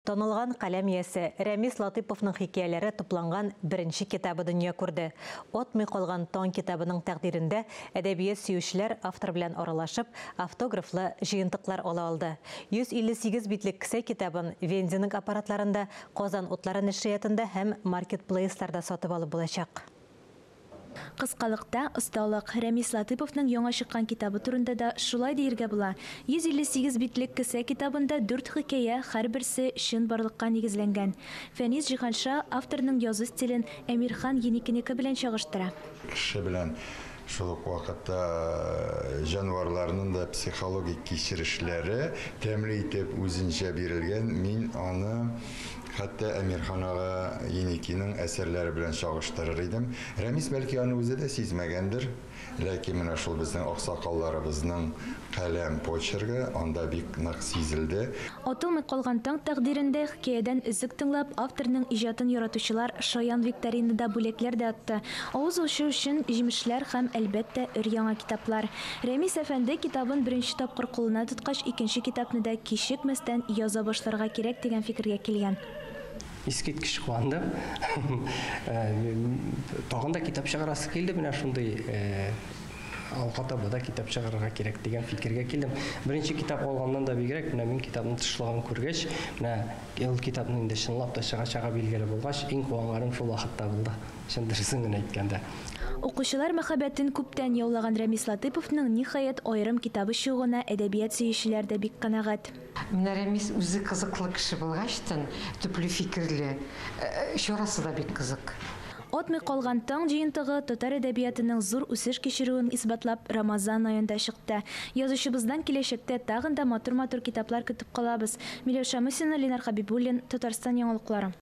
Танылган каләм иясе Рәмис Латыйповның хикәяләре тупланган беренче китабы дөнья күрде. Атмый калган таң китабының тәкъдирендә әдәбият сөючеләр автор белән аралашып, автографлы җыентыклар ала алды. 158 битлек кесә китабын вендинг аппаратларында, Казан утлары нәшриятында һәм маркетплейсларда сатып алып булачак. Кыскалыкта, осталык. Рәмис Латыйповның яңа чыккан китабы турында да шулай диергә була. 158 битлек кесә китабында дүрт хикәя, һәрберсе чынбарлыкка нигезләнгән. Фәнис Җиһанша авторның язу стилен Әмирхан Еникинеке белән чагыштыра. Кеше белән шул ук вакытта җанварларның да психологик кичерешләре тәмле итеп үзенчә бирелгән. Мин аны хәтта Әмирхан ага Еникиның әсәрләре белән чагыштырыр идем. Рәмис, бәлки, аны үзе дә сизмәгәндер, ләкин менә шул безнең аксакалларыбызның каләм почергы анда бик нык сизелде. Атылмый калган таң тәкъдирендә хикәядән өзек тыңлап, авторның иҗатын яратучылар шаян викторинада бүләкләр дә отты. Авыз ачу өчен җимешләр һәм, әлбәттә, өр-яңа китаплар. Рәмис әфәнде китабын беренче тапкыр кулына тоткач, икенче китапны да кичекмәстән яза башларга кирәк дигән фикергә килгән. Искиткеч куандым. Тагын да китап чыгарасы килде, менә шундый алга таба да китап чыгарырга кирәк дигән фикергә килдем. Беренче китап алганнан да бигрәк, менә мин китапның тышлыгын күргәч, менә ул китапның инде чынлап та чыгачагы билгеле булгач, иң куанганым шул вакытта булды. Чын дөресен генә әйткәндә. Укучылар мәхәббәтен күптән яулаган Рәмис Латыйповның, ниһаять, аерым китабы чыгуына әдәбият сөючеләр дә бик канәгать. Менә Рәмис үзе кызыклы кеше булгачтын, төпле фикерле, чарасы да бик кызык. Атмый калган таң җыентыгы татар әдәбиятының зур үсеш кичерүен исбатлап, Рамазан аенда чыкты. Язучыбыздан киләчәктә тагын да матур-матур китаплар көтеп калабыз. Миләүшә Мусина, Ленар Хәбибуллин, Татарстан яңалыклары.